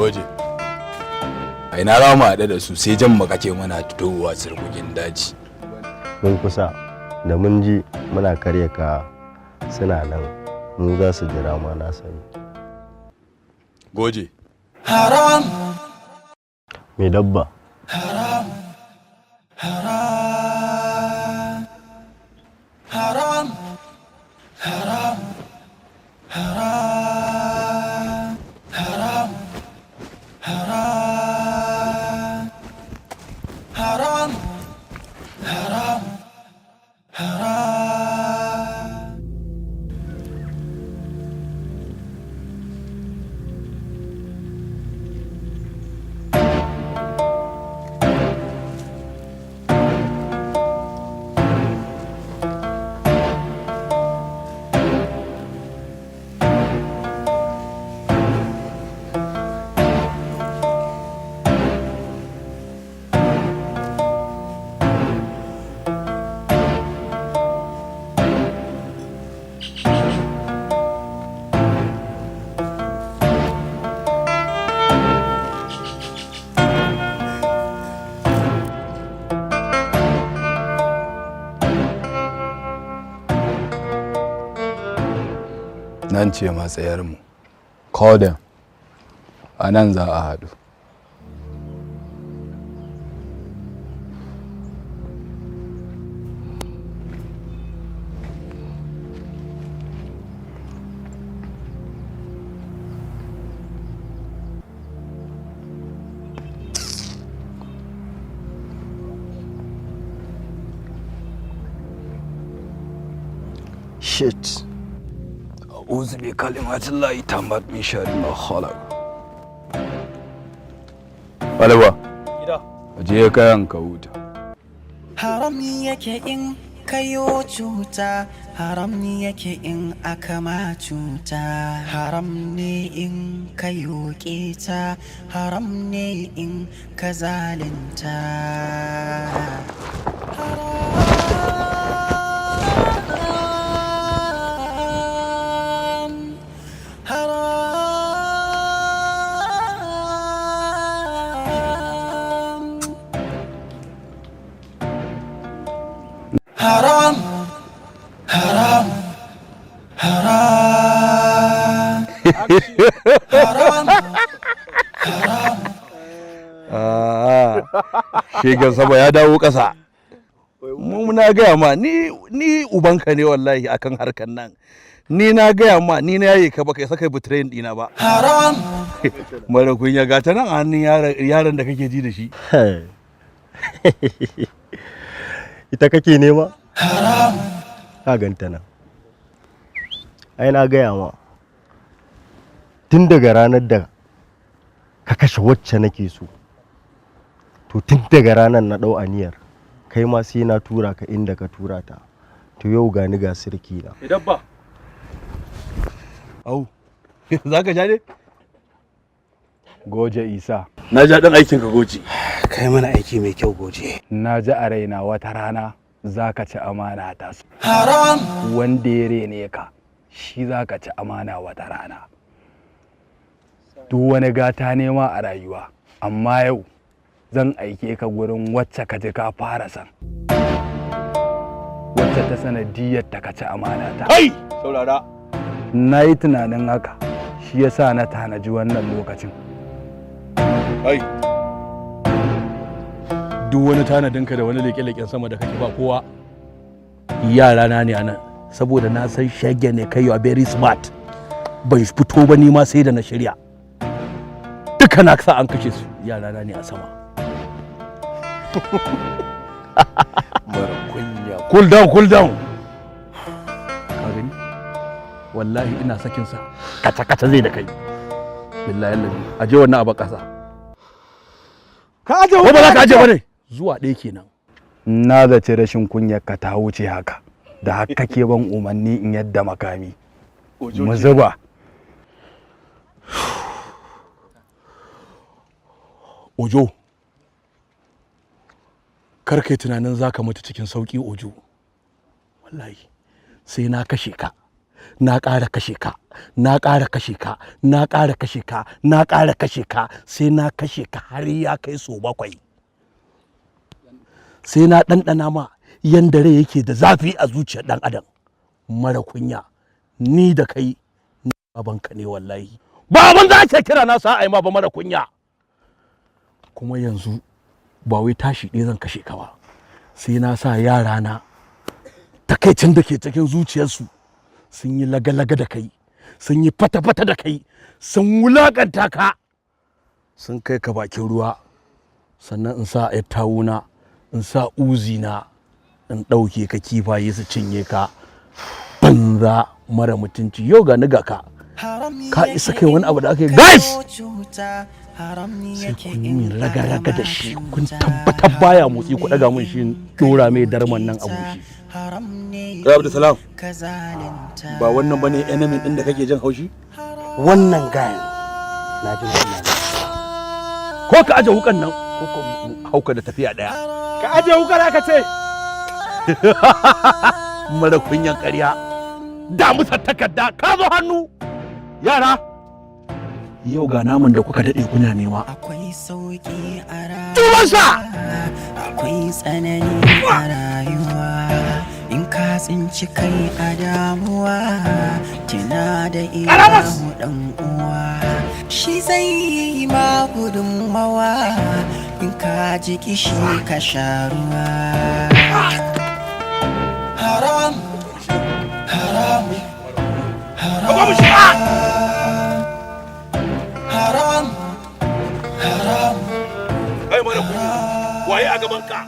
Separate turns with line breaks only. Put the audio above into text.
Goje, a ina za mu haɗu da su? Sai jan mu kake muna towa sirgugin daji.
Mun kusa da mun ji muna karya ka, suna nan, mu za su jira ma, na sani.
Goje.
Haram.
Mai dabba.
Haram, haram, haram, haram, haram, haram, haram, haram, haram, haram.
Nan ce matsayarmu. Call them. A nan za a haɗu.
Shit.
أعوذ بكلمات الله التامات من شر ما خلق. Balaba. Je kayan ka huta.
Haram yake in kayo cuta, haram yake in aka ma cuta, haram ne in kayo keta, haram ne in ka zalunta. Haram, haram, haram, haram, haram, haram, haram.
Shegen sama ya dawo ƙasa. Mu na gaya ma, ni ubanka ne wallahi akan harkan nan. Ni na gaya ma, ni na yaye ka, baka isa kai betraying dina ba.
Haram.
Mara kunya, ga ta nan a hannun yaron da kake ji da shi.
Ita kake nema?
Haram.
Ka ganta nan. Ai na gaya ma, tun daga ranar da ka kashe wacce nake so, to tun daga ranar na ɗau aniyar kai ma sai na tura ka inda ka tura ta. To yau gani ga sirki na.
Dabba. Au, za ka ja ne?
Goje Isa.
Na ja ɗan aikin ka, Goje.
Kai mana aiki mai kyau, Goje.
Na ji a raina wata rana za ka ci amana ta.
Haram.
Wanda ya rene ka, shi za ka ci amana wata rana. Duk wani gata nema a rayuwa, amma yau zan aike ka gurin wacce ka ji ka fara san. Wacce ta sanadiyar ta ka ci amana ta.
Kai! Saurara.
Na yi tunanin haka, shi yasa na tanaji wannan lokacin.
Kai. Duk wani tanadinka da wani leƙe-leƙen sama da kake ba kowa. Yara na ne anan, saboda na san shege ne kai, you are very smart. Ban fito ba ni ma sai da na shirya. Duka na sa an kashe su, yara na ne a sama.
Mara kunya.
Cool down, cool down. Ka gani? Wallahi ina sakin sa. Kaca-kaca zai da kai. Billahi lazi. Aje wannan abu ƙasa.
Ka aje.
Ko ba za ka aje ba ne? Zuwa ɗaya kenan.
Na zaci rashin kunyar ka ta wuce haka, da haka kake ban umarni in yadda makami. Mu zuba.
Ojo, kar kai tunanin za ka mutu cikin sauƙi, Ojo. Wallahi, sai na kashe ka. Na ƙara kashe ka, na ƙara kashe ka, na ƙara kashe ka, na ƙara kashe ka, sai na kashe ka har ya kai so 7. Sai na ɗanɗana ma yanda rai yake da zafi a zuciyar ɗan adam. Mara kunya, ni da kai babanka ne wallahi. Ba abin da ake kira na sa'a ma ba, mara kunya. Kuma yanzu ba wai tashi ɗaya zan kashe ka ba, sai na sa yara na takaicin da ke cikin zuciyarsu sun yi laga-laga da kai, sun yi fata-fata da kai, sun wulakanta ka, sun kai ka bakin ruwa. Sannan in sa tawuna, in sa uzi na, in ɗauke ka, kifaye su cinye ka. Banza mara mutunci, yau ga ni ga ka. Ka isa kai wani abu da aka yi, guys, sai kun yi raga-raga da shi, kun tabbatar baya motsi, ku ɗaga mun shi, ɗora mai darman nan a goshi.
Kai Abdulsalam, ba wannan bane enemy din da kake jin haushi?
Wannan gayan na jin kunya.
Ko ka aje wukan nan, ko ka hauka da tafiya daya.
Ka aje wukar aka ce.
Mara kunyan ƙarya da musa takarda ka zo hannu. Yara, yau ga naman da kuka daɗe kuna nema.
Akwai sauki a
Tubansa!
Akwai tsanani a rayuwa. In ka tsinci kai a damuwa, tuna da ilahu dan uwa, shi zai yi ma gudunmawa. In ka ji kishi, ka sha ruwa. Haram, haram, haram, haram, haram.
Kai mara kunya, waye a gaban ka?